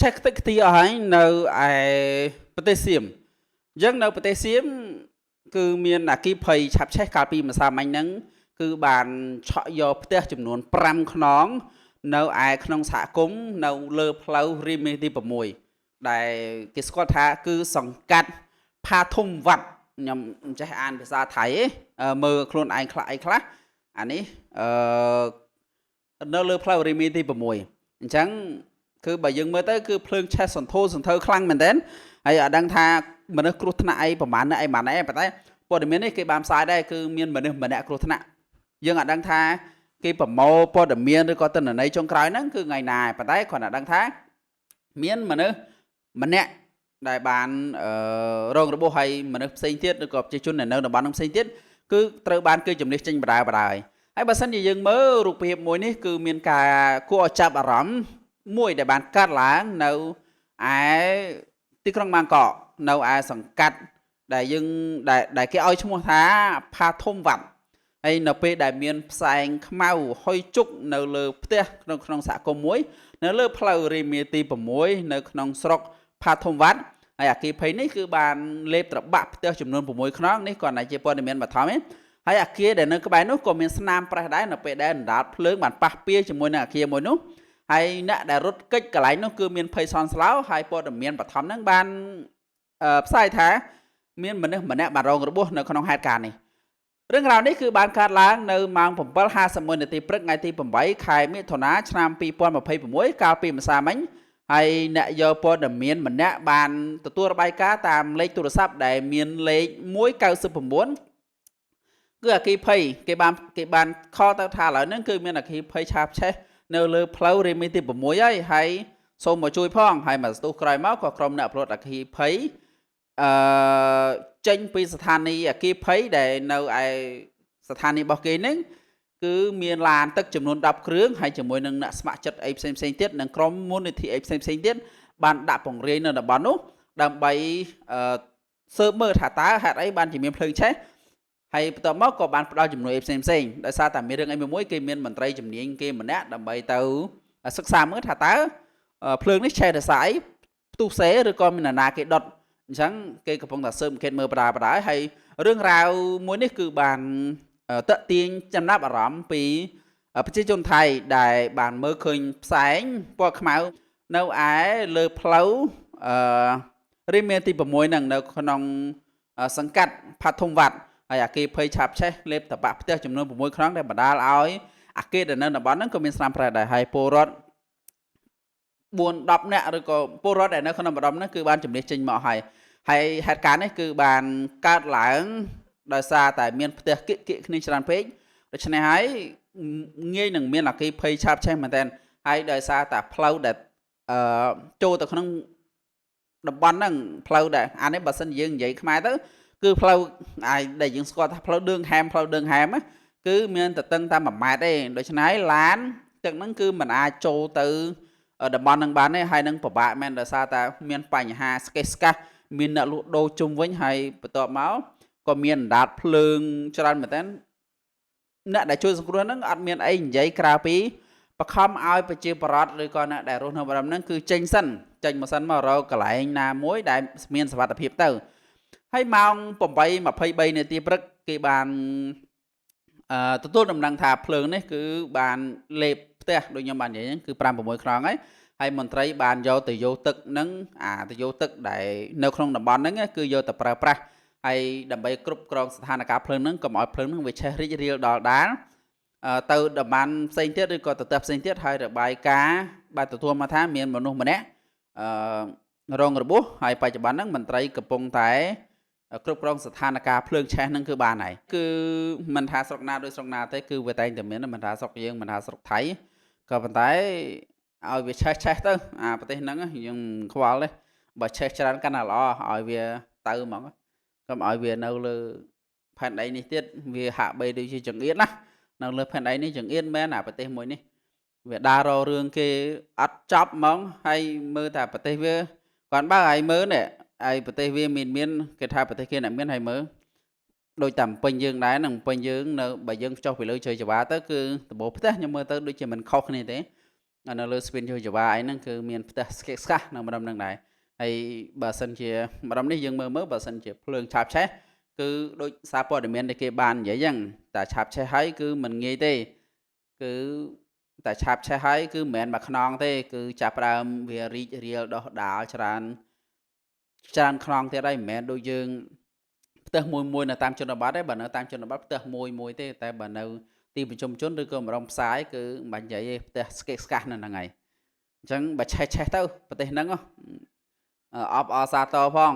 ឆេះខ្ទេចខ្ទីអស់ហើយនៅឯប្រទេសសៀមអញ្ចឹងនៅប្រទេសសៀមគឺមានអគ្គិភ័យឆាបឆេះកាលពីម្សិលមិញហ្នឹងគឺបានឆក់យកផ្ទះចំនួន5ខ្នងនៅឯក្នុងសហគមន៍នៅលើផ្លូវរាមាទី6ដែលគេស្គាល់ថាគឺសង្កាត់ផាធុំវត្តខ្ញុំមិនចេះអានភាសាថៃទេមើលខ្លួនឯងខ្លះអីខ្លះអានេះអឺនៅលើផ្លូវរាមាទី6អញ្ចឹងគឺបើយើងមើលទៅគឺភ្លើងឆេះសន្ធោសន្ធៅខ្លាំងមែនទែនហើយអត់ដឹងថាមនុស្សគ្រោះថ្នាក់អីប្រហែលអីប្រហែលអីប៉ុន្តែព័ត៌មាននេះគេបានផ្សាយដែរគឺមានមនុស្សម្នាក់គ្រោះថ្នាក់យើងអត់ដឹងថាគេប្រមូលព័ត៌មានឬក៏ទិន្នន័យចុងក្រោយហ្នឹងគឺថ្ងៃណាប៉ុន្តែគ្រាន់តែដឹងថាមានមនុស្សម្នាក់ដែលបានរងរបួសហើយមនុស្សផ្សេងទៀតឬក៏ប្រជាជនដែលនៅតំបន់ហ្នឹងផ្សេងទៀតគឺត្រូវបានគេជំនះចេញបដាបដាហើយបើសិនជាយើងមើលរូបភាពមួយនេះគឺមានការគួរឲ្យចាប់អារម្មណ៍មួយដែលបានកាត់ឡើងនៅឯទីក្រុងបាងកកនៅឯសង្កាត់ដែលយើងដែលគេឲ្យឈ្មោះថាផាធុំវត្តហើយនៅពេលដែលមានផ្សែងខ្មៅហុយជុកនៅលើផ្ទះក្នុងសហគមន៍មួយនៅលើផ្លូវរាមាទី6នៅក្នុងស្រុកផាធុំវត្តហើយអគ្គិភ័យនេះគឺបានលេបត្របាក់ផ្ទះចំនួន6ខ្នងនេះគ្រាន់តែជាព័ត៌មានបឋមទេហើយអគារដែលនៅក្បែរនោះក៏មានស្នាមប្រេះដែរនៅពេលដែលអណ្ដាតភ្លើងបានប៉ះពាជាមួយនឹងអគារមួយនោះហើយអ្នកដែលរត់គេចកន្លែងនោះគឺមានភ័យសន់ស្លោហើយព័ត៌មានបឋមហ្នឹងបានផ្សាយថាមានមនុស្សម្នាក់បានរងរបួសនៅក្នុងហេតុការណ៍នេះរឿងរ៉ាវនេះគឺបានកើតឡើងនៅម៉ោង7:51នាទីព្រឹកថ្ងៃទី8ខែមិថុនាឆ្នាំ2026កាលពីម្សិលមិញហើយអ្នកយកព័ត៌មានម្នាក់បានទទួលរបាយការណ៍តាមលេខទូរស័ព្ទដែលមានលេខ199គឺអគ្គិភ័យគេបានខលទៅថាឥឡូវហ្នឹងគឺមានអគ្គិភ័យឆាបឆេះនៅលើផ្លូវរាមាទី6ហើយហើយសូមមកជួយផងហើយមកស្ទុះក្រោយមកក៏ក្រុមអ្នកផលិតអគ្គិភ័យអឺចេញពីស្ថានីយ៍អគ្គិភ័យដែលនៅឯស្ថានីយ៍របស់គេហ្នឹងគឺមានឡានទឹកចំនួន10គ្រឿងហើយជាមួយនឹងអ្នកស្ម័គ្រចិត្តអីផ្សេងផ្សេងទៀតនិងក្រុមមូលនិធិអីផ្សេងផ្សេងទៀតបានដាក់ពង្រាយនៅតំបន់នោះដើម្បីស៊ើបមើលថាតើហេតុអីបានជាមានភ្លើងឆេះហើយបន្ទាប់មកក៏បានផ្ដល់ជំនួយផ្សេងផ្សេងដោយសារតែមានរឿងអីមួយគេមានមន្ត្រីជំនាញគេម្នាក់ដើម្បីទៅសិក្សាមើលថាតើភ្លើងនេះឆេះដោយសារអីផ្ទុះសេឬក៏មាននរណាគេដុតអញ្ចឹងគេកំពុងតែស៊ើបអង្កេតមើលបដាបដាហើយរឿងរ៉ាវមួយនេះគឺបានតេទៀងចំណាប់អារម្មណ៍ពីប្រជាជនថៃដែលបានមើលឃើញផ្សែងពណ៌ខ្មៅនៅឯលើផ្លូវអឺរាមាទី6ហ្នឹងនៅក្នុងសង្កាត់ផាធុំវត្តហើយអគ្គិភ័យឆាបឆេះលេបតបាក់ផ្ទះចំនួន6ខ្នងដែលបណ្ដាលឲ្យអគារដែលនៅតំបន់ហ្នឹងក៏មានស្នាមប្រេះដែរហើយពលរដ្ឋ4 10នាក់ឬក៏ពលរដ្ឋដែលនៅក្នុងម្ដុំហ្នឹងគឺបានជំនះចេញមកហើយហើយហេតុការណ៍នេះគឺបានកើតឡើងដោយសារតែមានផ្ទះគៀកគៀកគ្នាច្រើនពេកដូច្នេះហើយងាយនឹងមានអគ្គិភ័យឆាបឆេះមែនតើហើយដោយសារតែផ្លូវដែលអឺចូលទៅក្នុងតំបន់ហ្នឹងផ្លូវដែលអានេះបើសិនយើងនិយាយខ្មែរទៅគឺផ្លូវអាដែលយើងស្គាល់ថាផ្លូវឌឿងហែមផ្លូវឌឿងហែមគឺមានតែតឹងតែ1ម៉ែត្រទេដូច្នេះឡានទឹកហ្នឹងគឺមិនអាចចូលទៅតំបន់ហ្នឹងបានទេហើយនឹងពិបាកមែនដោយសារតែមានបញ្ហាស្កេះស្កាស់មានអ្នកលក់ដូរជុំវិញហើយបន្ទាប់មកក៏មានអណ្ដាតភ្លើងច្រើនមែនតើអ្នកដែលជួយសង្គ្រោះហ្នឹងអត់មានអីនិយាយក្រៅពីបខំឲ្យប្រជាប្រដ្ឋឬក៏អ្នកដែលរស់នៅម្ដុំហ្នឹងគឺចេញសិនចេញមកសិនមករកកន្លែងណាមួយដែលមានសុវត្ថិភាពទៅហើយម៉ោង8:23នាទីព្រឹកគេបានទទួលដំណឹងថាភ្លើងនេះគឺបានលេបផ្ទះដូចខ្ញុំបាននិយាយហ្នឹងគឺ5 6ខ្នងហើយហើយមន្ត្រីបានយកទៅយកទឹកហ្នឹងអាទៅយកទឹកដែលនៅក្នុងតំបន់ហ្នឹងគឺយកទៅប្រើប្រាស់ហើយដើម្បីគ្រប់គ្រងស្ថានភាពភ្លើងហ្នឹងកុំឲ្យភ្លើងហ្នឹងវាឆេះរីករាលដល់ដាលទៅតំបន់ផ្សេងទៀតឬក៏ទៅផ្ទះផ្សេងទៀតហើយរបាយការណ៍បាទទទួលមកថាមានមនុស្សម្នាក់អឺរងរបួសហើយបច្ចុប្បន្នហ្នឹងមន្ត្រីកំពុងតែគ្រប់គ្រងស្ថានភាពភ្លើងឆេះហ្នឹងគឺបានហើយគឺមិនថាស្រុកណាដូចស្រុកណាទេគឺវាតែងតែមានមិនថាស្រុកយើងមិនថាស្រុកថៃក៏ប៉ុន្តែឲ្យវាឆេះឆេះទៅអាប្រទេសហ្នឹងយើងខ្វល់ទេបើឆេះច្រើនកាន់តែល្អឲ្យវាទៅហ្មងកុំឲ្យវានៅលើផែនដីនេះទៀតវាហាក់បីដូចជាចង្អៀតណានៅលើផែនដីនេះចង្អៀតមែនអាប្រទេសមួយនេះវាដើររករឿងគេអត់ចប់ហ្មងហើយមើលតែប្រទេសវាគាត់បើឲ្យមើលនេះហើយប្រទេសវាមានគេថាប្រទេសគេអ្នកមានហើយមើលដូចតែពេញយើងដែរនឹងពេញយើងនៅបើយើងចុះពីលើជ័យចវាទៅគឺដំបូលផ្ទះខ្ញុំមើលទៅដូចជាមិនខុសគ្នាទេ នៅលើស្ពានយោជវាអីហ្នឹងគឺមានផ្ទះស្កេកស្កាស់នៅម្ដុំហ្នឹងដែរ។ ហើយបើសិនជាម្ដុំនេះយើងមើលមើល បើសិនជាភ្លើងឆាបឆេះ គឺដូចសារព័ត៌មានដែលគេបាននិយាយហ្នឹង តែឆាបឆេះហើយគឺមិនងាយទេ គឺតែឆាបឆេះហើយគឺមិនមែនមួយខ្នងទេ គឺចាប់ផ្ដើមវារីករាលដុះដាលច្រើនច្រើនខ្នងទៀតហើយ។ មិនមែនដូចយើងផ្ទះមួយមួយនៅតាមជនបទទេ បើនៅតាមជនបទផ្ទះមួយមួយទេ តែបើនៅទីប្រជុំជនឬក៏ម្ដុំផ្សាយ គឺមិនបាច់និយាយទេ ផ្ទះស្កេកស្កាស់នៅហ្នឹងហើយ។ អញ្ចឹងបើឆេះឆេះទៅប្រទេសហ្នឹងអបអសាតផង